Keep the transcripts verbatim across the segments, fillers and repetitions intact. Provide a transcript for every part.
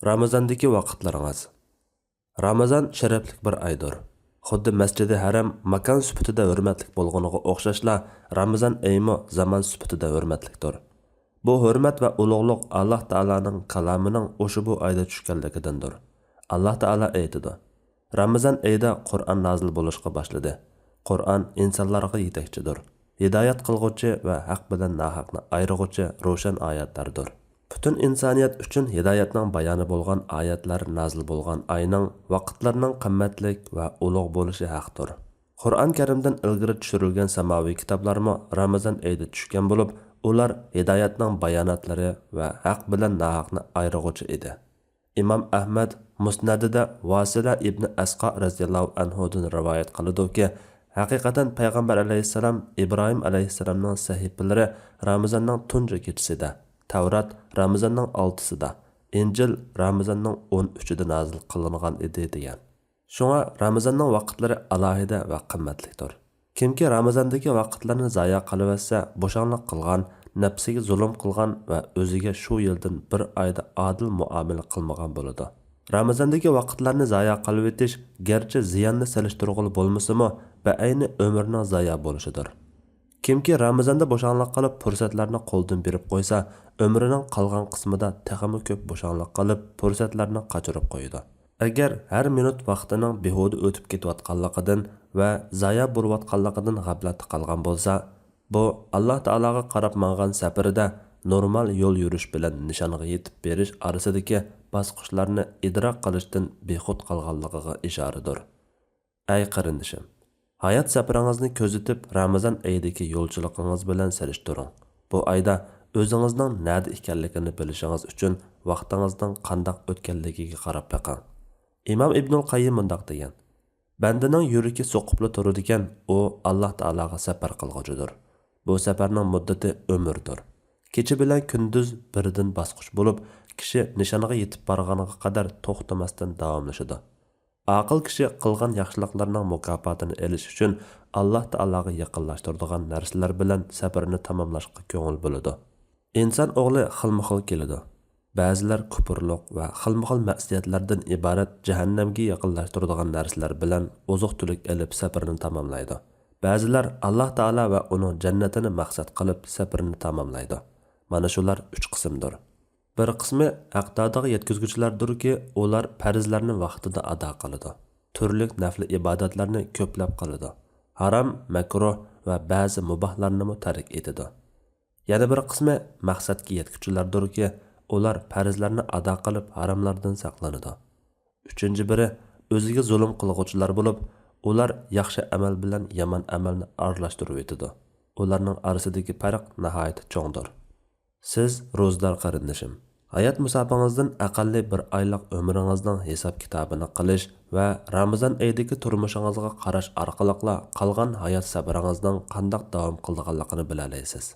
رامىزاندىكى ۋاقىتلىرىڭىز. رامىزان شەرەپلىك بىر ئايدۇر. خۇددى مەسجىدى ھەرەم ماكان سۈپىتىدە ھۆرمەتلىك بولغىنىغا ئوخشاشلا، رامىزان ئېيىمۇ زامان سۈپىتىدە ھۆرمەتلىكتۇر. بۇ ھۆرمەت ۋە ئۇلۇغلۇق ئاللاھ تائالانىڭ كالامىنىڭ ئوشۇ بۇ ئايدا چۈشكەنلىكىدىندۇر. ئاللاھ تائالا ئېيتىدۇ، رامىزان ئېيىدا قۇرئان نازىل بولۇشقا باشلىدى. قۇرئان ئىنسانلارغا يېتەكچىدۇر. ھىدايەت قىلغۇچى ۋە ھەق بىلەن ناھەقنى ئايرىغۇچى روشەن ئايەتلەردۇر. پۈتۈن ئىنسانىيەت ئۈچۈن ھىدايەتنىڭ بايانى بولغان ئايەتلەر نازىل بولغان ئاينىڭ ۋاقىتلىرىنىڭ قىممەتلىك ۋە ئۇلۇغ بولۇشى ھەقتۇر. قۇرئان كەرىمدىن ئىلگىرى چۈشۈرۈلگەن ساماۋىي كىتابلارمۇ رامىزان ئېيىدا چۈشكەن بولۇپ، ئۇلار ھىدايەتنىڭ باياناتلىرى ۋە ھەق بىلەن ناھەقنى ئايرىغۇچى ئىدى. ئىمام ئەھمەد مۇسنەدىدە ۋاسىلە ئىبنى ئەسقا رەزىياللاھۇ ئەنھۇدىن رىۋايەت قىلىدۇكى، ھەقىقەتەن پەيغەمبەر ئەلەيھىسسالام ئىبراھىم ئەلەيھىسسالامنىڭ سەھىپىلىرى رامىزاننىڭ تۇنجى كېچىسىدە، تەۋرات رامىزاننىڭ ئالتىسىدا، ئىنجىل رامىزاننىڭ ئون ئۈچىدە نازىل قىلىنغان ئىدى، دېگەن. شۇڭا رامىزاننىڭ ۋاقىتلىرى ئالاھىدە ۋە قىممەتلىكتۇر. كىمكى رامىزاندىكى ۋاقىتلارنى زايا قىلىۋەتسە، بوشاڭلىق قىلغان، نەپسىگە زۇلۇم قىلغان ۋە ئۆزىگە شۇ يىلدىن بىر ئايدا ئادىل مۇئامىلە قىلمىغان بولىدۇ. رامىزاندىكى ۋاقىتلارنى زايا قىلىۋېتىش گەرچە زىياننى سېلىشتۇرغىلى بولمىسىمۇ، بەئەينى ئۆمۈرنىڭ زايا بولۇشىدۇر. كىمكى رامىزاندا بوشاڭلىق قىلىپ، پۇرسەتلەرنى قولدىن بېرىپ قويسا، ئۆمرىنىڭ قالغان قىسمىدا تېخىمۇ كۆپ بوشاڭلىق قىلىپ، پۇرسەتلەرنى قاچۇرۇپ قويىدۇ. ئەگەر ھەر مىنۇت ۋاقتىنىڭ بىھۇدە ئۆتۈپ كېتىۋاتقانلىقىدىن ۋە زايا بولۇۋاتقانلىقىدىن غەپلەتتە قالغان بولسا، بۇ، ئاللاھ تائالاغا قاراپ ماڭغان سەپىرىدە نورمال يول يۈرۈش بىلەن نىشانغا يېتىپ بېرىش ئارىسىدىكى باسقۇچلارنى ئىدراك قىلىشتىن بىخۇد قالغانلىقىغا ئىشارىدۇر. ئەي قېرىندىشىم! ھايات سەپىرىڭىزنى كۆزىتىپ، رامىزان ئېيىدىكى يولچىلىقىڭىز بىلەن سېلىشتۇرۇڭ. بۇ ئايدا ئۆزىڭىزنىڭ نەدە ئىكەنلىكىنى بىلىشىڭىز ئۈچۈن ۋاقتىڭىزنىڭ قانداق ئۆتكەنلىكىگە قاراپ بېقىڭ. ئىمام ئىبنۇل قەييىم مۇنداق دېگەن، بەندىنىڭ يۈرىكى سوقۇپلا تۇرىدىكەن، ئۇ ئاللاھ تائالاغا سەپەر قىلغۇچىدۇر. بۇ سەپەرنىڭ مۇددىتى ئۆمۈردۇر. كېچە بىلەن كۈندۈز بىردىن باسقۇچ بولۇپ، كىشى نىشانغا يېتىپ بارغانغا قەدەر توختىماستىن داۋاملىشىدۇ. ئاقىل كىشى قىلغان ياخشىلىقلىرىنىڭ مۇكاپاتىنى ئېلىش ئۈچۈن ئاللاھ تائالاغا يېقىنلاشتۇرىدىغان نەرسىلەر بىلەن سەپىرىنى تاماملاشقا كۆڭۈل بۆلىدۇ. ئىنسان ئوغلى خىلمۇخىل كېلىدۇ. بەزىلەر كۇپۇرلۇق ۋە خىلمۇخىل مەسىيەتلەردىن ئىبارەت جەھەننەمگە يېقىنلاشتۇرىدىغان نەرسىلەر بىلەن ئوزۇق-تۈلۈك ئېلىپ سەپىرىنى تاماملايدۇ. بەزىلەر ئاللاھ تائالا ۋە ئۇنىڭ جەننىتىنى مەقسەت قىلىپ سەپىرىنى تاماملايدۇ. مانا شۇلار ئۈچ قىسىمدۇر. بىر قىسمى ھەقدادىغا يەتكۈزگۈچىلەردۇركى، ئۇلار پەرزلەرنى ۋاقتىدا ئادا قىلىدۇ، تۈرلۈك نەپلى ئىبادەتلەرنى كۆپلەپ قىلىدۇ، ھارام، مەكرۇھ ۋە بەزى مۇباھلارنىمۇ تەرك ئېتىدۇ. يەنە بىر قىسمى مەقسەتكە يەتكۈچىلەردۇركى، ئۇلار پەرزلەرنى ئادا قىلىپ، ھاراملاردىن ساقلىنىدۇ. ئۈچىنچى بىرى ئۆزىگە زۇلۇم قىلغۇچىلار بولۇپ، ئۇلار ياخشى ئەمەل بىلەن يامان ئەمەلنى ئارىلاشتۇرۇۋېتىدۇ. ئۇلارنىڭ ئارىسىدىكى پەرق ناھايىتى چوڭدۇر. سىز روزىدار قېرىندىشىم، ھايات مۇساپىڭىزدىن ئەقەللىي بىر ئايلىق ئۆمرىڭىزنىڭ ھېساب-كىتابىنى قىلىش ۋە رامىزان ئېيىدىكى تۇرمۇشىڭىزغا قاراش ئارقىلىقلا قالغان ھايات سەپىرىڭىزنىڭ قانداق داۋام قىلىدىغانلىقىنى بىلەلەيسىز.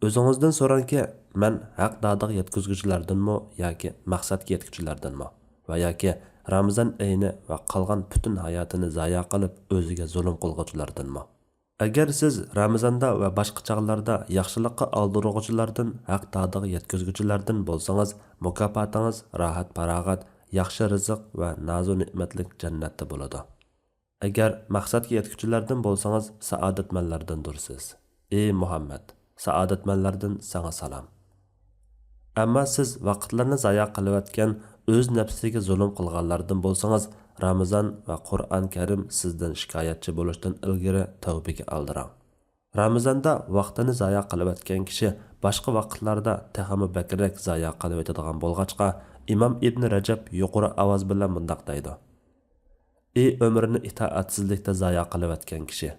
ئۆزىڭىزدىن سوراڭكى، مەن ھەق دادىغا يەتكۈزگۈچىلەردىنمۇ ياكى مەقسەتكە يەتكۈچىلەردىنمۇ ۋە ياكى رامىزان ئېيىنى ۋە قالغان پۈتۈن ھاياتىنى زايا قىلىپ ئۆزىگە زۇلۇم قىلغۇچىلاردىنمۇ؟ ئەگەر سىز رامىزاندا ۋە باشقا چاغلاردا ياخشىلىققا ئالدۇرغۇچىلاردىن، ھەق دادىغا يەتكۈزگۈچىلەردىن بولسىڭىز، مۇكاپاتىڭىز راھەت-پاراغەت، ياخشى رىزىق ۋە نازۇ نېمەتلىك جەننەتتە بولىدۇ. ئەگەر مەقسەتكە يەتكۈچىلەردىن بولسىڭىز، سائادەتمەنلەردىندۇرسىز. ئى مۇھەممەد، سائادەتمەنلەردىن ساڭا سالام. ئەمما سىز ۋاقىتلىرىنى زايا قىلىۋەتكەن، ئۆز نەپسىگە زۇلۇم قىلغانلاردىن بولسىڭىز، رامىزان ۋە قۇرئان كەرىم سىزدىن شىكايەتچى بولۇشتىن ئىلگىرى تەۋبىگە ئالدىراڭ. رامىزاندا ۋاقتىنى زايا قىلىۋەتكەن كىشى باشقا ۋاقىتلاردا تېخىمۇ بەكرەك زايا قىلىۋېتىدىغان بولغاچقا، ئىمام ئىبن رەجەب يۇقىرى ئاۋاز بىلەن مۇنداق دەيدۇ: ئى ئۆمرىنى ئىتائەتسىزلىكتە زايا قىلىۋەتكەن كىشى!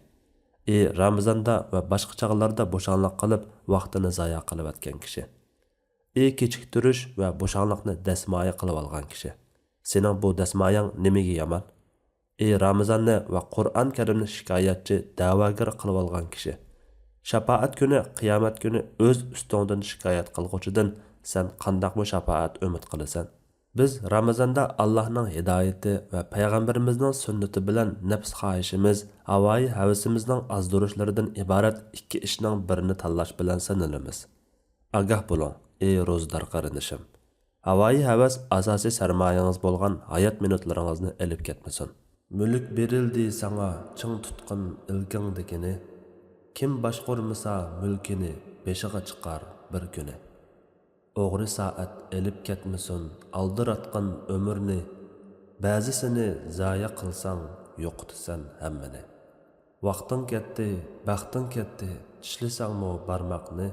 ئى رامىزاندا ۋە باشقا چاغلاردا بوشاڭلىق قىلىپ ۋاقتىنى زايا قىلىۋەتكەن كىشى! ئى كېچىكتۈرۈش ۋە بوشاڭلىقنى دەسمايە قىلىۋالغان كىشى! سېنىڭ بۇ دەسمايەڭ نېمىگە يامان؟ ئى رامىزاننى ۋە قۇرئان كەرىمنى شىكايەتچى، دەۋاگەر قىلىۋالغان كىشى! شاپائەت كۈنى، قىيامەت كۈنى ئۆز ئۈستۈڭدىن شىكايەت قىلغۇچىدىن سەن قانداقمۇ شاپائەت ئۈمىد قىلىسەن؟ بىز رامىزاندا ئاللاھنىڭ ھىدايىتى ۋە پەيغەمبىرىمىزنىڭ سۈننىتى بىلەن نەپس خاھىشىمىز، ھاۋايى ھەۋىسىمىزنىڭ ئازدۇرۇشلىرىدىن ئىبارەت ئىككى ئىشنىڭ بىرىنى تاللاش بىلەن سىنىلىمىز. ئاگاھ بولۇڭ، ئى روزىدار قېرىندىشىم! ھاۋايى ھەۋەس ئاساسىي سەرمايىڭىز بولغان ھايات مىنۇتلىرىڭىزنى ئېلىپ كەتمىسۇن. مۈلۈك بېرىلدى ساڭا چىڭ تۇتقىن ئىلكىڭدىكىنى، كىم باشقۇرمىسا مۈلكىنى بېشىغا چىقار بىر كۈنى. ئوغرى سائەت ئېلىپ كەتمىسۇن ئالدىراتقان ئۆمۈرنى، بەزىسىنى زايە قىلساڭ يوقىتىسەن ھەممىنى. ۋاقتىڭ كەتتى، بەختىڭ كەتتى، چىشلىسەڭمۇ بارماقنى،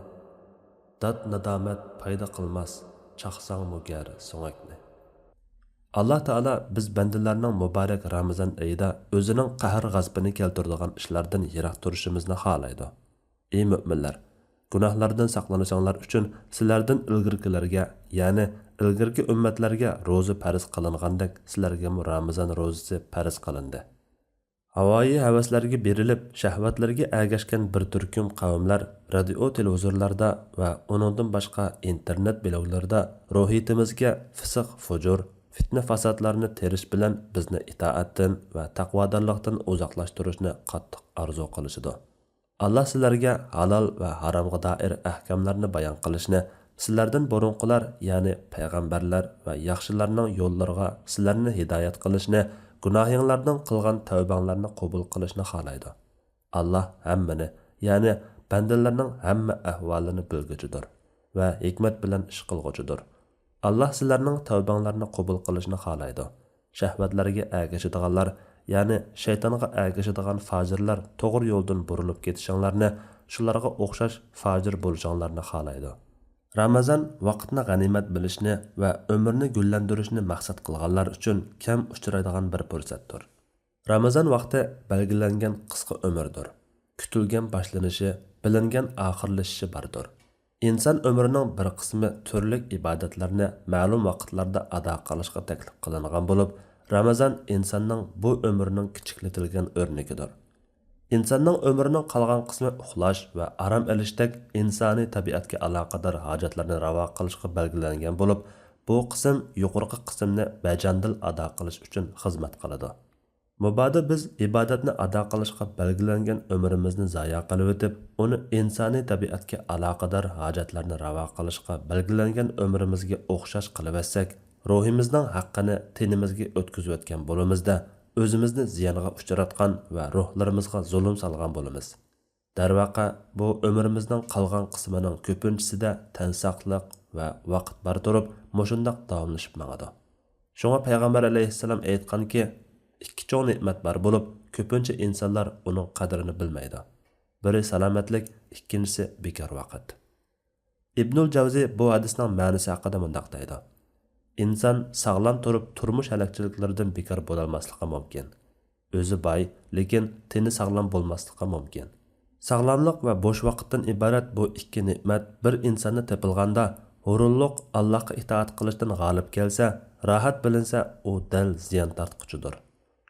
داد-نادامەت پايدا قىلماس، چاقساڭمۇ گەر سۆڭەكنى. ئاللا تائالا بىز بەندىلەرنىڭ مۇبارەك رامىزان ئېيىدا ئۆزىنىڭ قەھر-غەزىپىنى كەلتۈرىدىغان ئىشلاردىن يىراق تۇرۇشىمىزنى خالايدۇ. ئى مۆمىنلەر! گۇناھلاردىن ساقلىنىشىڭلار ئۈچۈن سىلەردىن ئىلگىرىكىلەرگە، يەنى ئىلگىرىكى ئۈممەتلەرگە روزا پەرز قىلىنغاندەك، سىلەرگىمۇ رامىزان روزىسى پەرز قىلىندى. ھاۋايى ھەۋەسلەرگە بېرىلىپ، شەھۋەتلەرگە ئەگەشكەن بىر تۈركۈم قەۋملەر رادىيو، تېلېۋىزورلاردا ۋە ئۇنىڭدىن باشقا ئىنتېرنېت بىلوگلىرىدا روھىيىتىمىزگە فىسق-فۇجۇر، پىتنە-پاساتلارنى تېرىش بىلەن بىزنى ئىتائەتتىن ۋە تەقۋادارلىقتىن ئۇزاقلاشتۇرۇشنى قاتتىق ئارزۇ قىلىشىدۇ. ئاللا سىلەرگە ھالال ۋە ھارامغا دائىر ئەھكاملارنى بايان قىلىشنى، سىلەردىن بۇرۇنقىلار، يەنى پەيغەمبەرلەر ۋە ياخشىلارنىڭ يوللىرىغا سىلەرنى ھىدايەت قىلىشنى، گۇناھىڭلاردىن قىلغان تەۋبەڭلارنى قوبۇل قىلىشنى خالايدۇ. ئاللا ھەممىنى، يەنى بەندىلەرنىڭ ھەممە ئەھۋالىنى بىلگۈچىدۇر ۋە ھېكمەت بىلەن ئىش قىلغۇچىدۇر. ئاللا سىلەرنىڭ تەۋبەڭلارنى قوبۇل قىلىشنى خالايدۇ. شەھۋەتلەرگە ئەگىشىدىغانلار، يەنى شەيتانغا ئەگىشىدىغان پاجىرلار توغرا يولدىن بۇرۇلۇپ كېتىشىڭلارنى شۇلارغا ئوخشاش پاجىر بولۇشۇڭلارنى خالايدۇ. رامىزان ۋاقىتنى غەنىيمەت بىلىشنى ۋە ئۆمۈرنى گۈللەندۈرۈشنى مەقسەت قىلغانلار ئۈچۈن كەم ئۇچرايدىغان بىر پۇرسەتتۇر. رامىزان ۋاقتى بەلگىلەنگەن قىسقا ئۆمۈردۇر. كۈتۈلگەن باشلىنىشى، بىلىنگەن ئاخىرلىشىشى باردۇر. ئىنسان ئۆمرىنىڭ بىر قىسمى تۈرلۈك ئىبادەتلەرنى مەلۇم ۋاقىتلاردا ئادا قىلىشقا تەكلىپ قىلىنغان بولۇپ، رامىزان ئىنساننىڭ بۇ ئۆمرىنىڭ كىچىكلىتىلگەن ئۆرنىكىدۇر. ئىنساننىڭ ئۆمرىنىڭ قالغان قىسمى ئۇخلاش ۋە ئارام ئېلىشتەك ئىنسانىي تەبىئەتكە ئالاقىدار ھاجەتلەرنى راۋا قىلىشقا بەلگىلەنگەن بولۇپ، بۇ قىسىم يۇقىرىقى قىسىمنى بەجانىدىل ئادا قىلىش ئۈچۈن خىزمەت قىلىدۇ. مۇبادا بىز ئىبادەتنى ئادا قىلىشقا بەلگىلەنگەن ئۆمرىمىزنى زايە قىلىۋېتىپ، ئۇنى ئىنسانىي تەبىئەتكە ئالاقىدار ھاجەتلەرنى راۋا قىلىشقا بەلگىلەنگەن ئۆمرىمىزگە ئوخشاش قىلىۋەتسەك، روھىمىزنىڭ ھەققىنى تېنىمىزگە ئۆتكۈزۈۋەتكەن بولىمىزدا، ئۆزىمىزنى زىيانغا ئۇچراتقان ۋە روھلىرىمىزغا زۇلۇم سالغان بولىمىز. دەرۋەقە، بۇ ئۆمرىمىزنىڭ قالغان قىسمىنىڭ كۆپىنچىسىدە تەن ساقلىق ۋە ۋاقىت بار تۇرۇپ، مۇشۇنداق داۋاملىشىپ ماڭىدۇ. شۇڭا پەيغەمبەر ئەلەيھىسسالام ئېيتقانكى، ئىككى چوڭ نېمەت بار بولۇپ، كۆپىنچە ئىنسانلار ئۇنىڭ قەدرىنى بىلمەيدۇ. بىرى سالامەتلىك، ئىككىنچىسى بىكار ۋاقىت. ئىبنۇل جەۋزى بۇ ھەدىسنىڭ مەنىسى ھەققىدە مۇنداق دەيدۇ: ئىنسان ساغلام تۇرۇپ، تۇرمۇش ھەلەكچىلىكلىرىدىن بىكار بولالماسلىقى مۇمكىن. ئۆزى باي، لېكىن تېنى ساغلام بولماسلىقى مۇمكىن. ساغلاملىق ۋە بوش ۋاقىتتىن ئىبارەت بۇ ئىككى نېمەت بىر ئىنساندا تېپىلغاندا، ھۇرۇنلۇق ئاللاھقا ئىتائەت قىلىشتىن غالىب كەلسە، راھەت بىلىنسە، ئۇ دەل زىيان تارتقۇچىدۇر.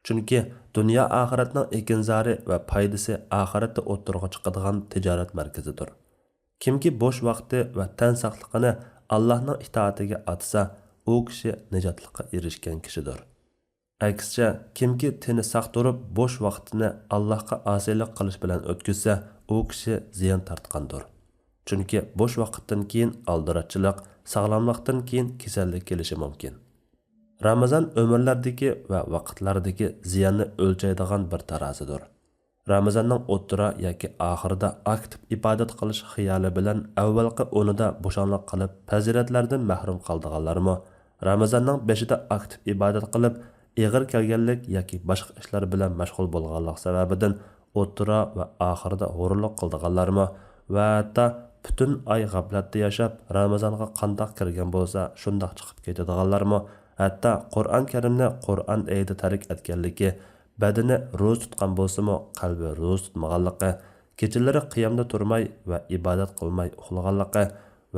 چۈنكى دۇنيا ئاخىرەتنىڭ ئېكىنزارى ۋە پايدىسى ئاخىرەتتە ئوتتۇرىغا چىقىدىغان تىجارەت مەركىزىدۇر. كىمكى بوش ۋاقتى ۋە تەن ساقلىقىنى ئاللاھنىڭ ئىتائىتىگە ئاتىسا، ئۇ كىشى نىجاتلىققا ئېرىشكەن كىشىدۇر. ئەكسىچە، كىمكى تېنى ساق تۇرۇپ، بوش ۋاقتىنى ئاللاھقا ئاسىيلىق قىلىش بىلەن ئۆتكۈزسە، ئۇ كىشى زىيان تارتقاندۇر. چۈنكى بوش ۋاقىتتىن كېيىن ئالدىراشچىلىق، ساغلاملىقتىن كېيىن كېسەللىك كېلىشى مۇمكىن. رامىزان ئۆمۈرلەردىكى ۋە ۋاقىتلاردىكى زىياننى ئۆلچەيدىغان بىر تارازىدۇر. رامىزاننىڭ ئوتتۇرا ياكى ئاخىرىدا ئاكتىپ ئىبادەت قىلىش خىيالى بىلەن ئەۋۋەلقى ئونىدا بوشاڭلىق قىلىپ، پەزىلەتلەردىن مەھرۇم قالىدىغانلارمۇ، رامىزاننىڭ بېشىدا ئاكتىپ ئىبادەت قىلىپ، ئېغىر كەلگەنلىك ياكى باشقا ئىشلار بىلەن مەشغۇل بولغانلىق سەۋەبىدىن ئوتتۇرا ۋە ئاخىرىدا ھۇرۇنلۇق قىلىدىغانلارمۇ ۋە ھەتتا پۈتۈن ئاي غەپلەتتە ياشاپ، رامىزانغا قانداق كىرگەن بولسا، شۇنداق چىقىپ كېتىدىغانلارمۇ، ھەتتا قۇرئان كەرىمنى قۇرئان ئېيىدا تەرك ئەتكەنلىكى، بەدىنى روزا تۇتقان بولسىمۇ، قەلبى روزا تۇتمىغانلىقى، كېچىلىرى قىيامدا تۇرماي ۋە ئىبادەت قىلماي ئۇخلىغانلىقى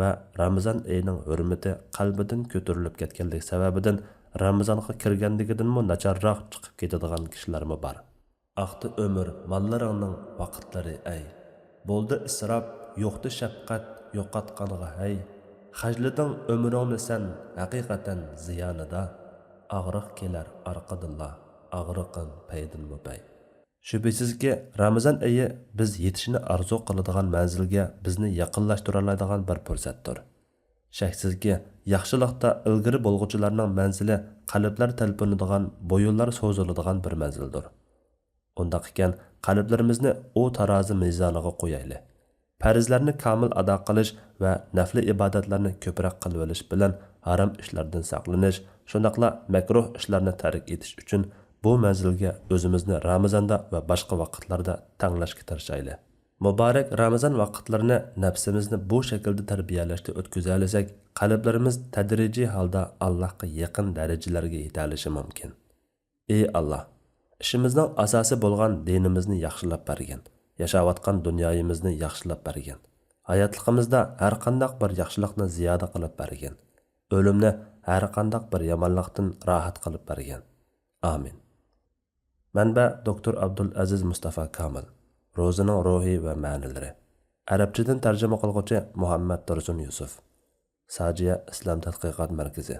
ۋە رامىزان ئېيىنىڭ ھۆرمىتى قەلبىدىن كۆتۈرۈلۈپ كەتكەنلىكى سەۋەبىدىن، رامىزانغا كىرگەندىكىدىنمۇ ناچارراق چىقىپ كېتىدىغان كىشىلەرمۇ بار. ئاقتى ئۆمۈر ماللىرىڭنىڭ ۋاقىتلىرى ئەي، بولدى ئىسراپ، يوقتى شەپقەت، يوقاتقانغا ھەي. خەجلىدىڭ ئۆمرۈڭنى سەن ھەقىقەتەن زىيانىدا، ئاغرىق كېلەر ئارقىدىنلا، ئاغرىقىڭ پەيدىنمۇ بەي. شۈبھىسىزكى، رامىزان ئېيى بىز يېتىشنى ئارزۇ قىلىدىغان مەنزىلگە بىزنى يېقىنلاشتۇرالايدىغان بىر پۇرسەتتۇر. شەكسىزكى، ياخشىلىقتا ئىلگىرى بولغۇچىلارنىڭ مەنزىلى قەلبلەر تەلپۈنىدىغان، بويۇنلار سوزۇلىدىغان بىر مەنزىلدۇر. ئۇنداق ئىكەن، قەلبلىرىمىزنى ئۇ تارازا مىزانىغا قويايلى. پەرزلەرنى كامىل ئادا قىلىش ۋە نەپلى ئىبادەتلەرنى كۆپرەك قىلىۋېلىش بىلەن ھارام ئىشلاردىن ساقلىنىش، شۇنداقلا مەكرۇھ ئىشلارنى تەرك ئېتىش ئۈچۈن بۇ مەنزىلگە ئۆزىمىزنى رامىزاندا ۋە باشقا ۋاقىتلاردا تەڭلەشكە تىرىشايلى. مۇبارەك رامىزان ۋاقىتلىرىنى نەپسىمىزنى بۇ شەكىلدە تەربىيەلەشتە ئۆتكۈزەلىسەك، قەلبلىرىمىز تەدرىجىي ھالدا ئاللاھقا يېقىن دەرىجىلەرگە يېتەلىشى مۇمكىن. ئى ئاللاھ، ئىشىمىزنىڭ ئاساسى بولغان دىنىمىزنى ياخشىلاپ بەرگىن، ياشاۋاتقان دۇنيايىمىزنى ياخشىلاپ بەرگىن، ھاياتلىقىمىزدا ھەرقانداق بىر ياخشىلىقنى زىيادە قىلىپ بەرگىن، ئۆلۈمنى ھەرقانداق بىر يامانلىقتىن راھەت قىلىپ بەرگىن. ئامىن. مەنبە: دوكتور ئابدۇلئەزىز مۇستافا كامىل. روزىنىڭ روھى ۋە مەنىلىرى. ئەرەبچىدىن تەرجىمە قىلغۇچى: مۇھەممەد تۇرسۇن يۈسۈپ. ساجىيە ئىسلام تەتقىقات مەركىزى.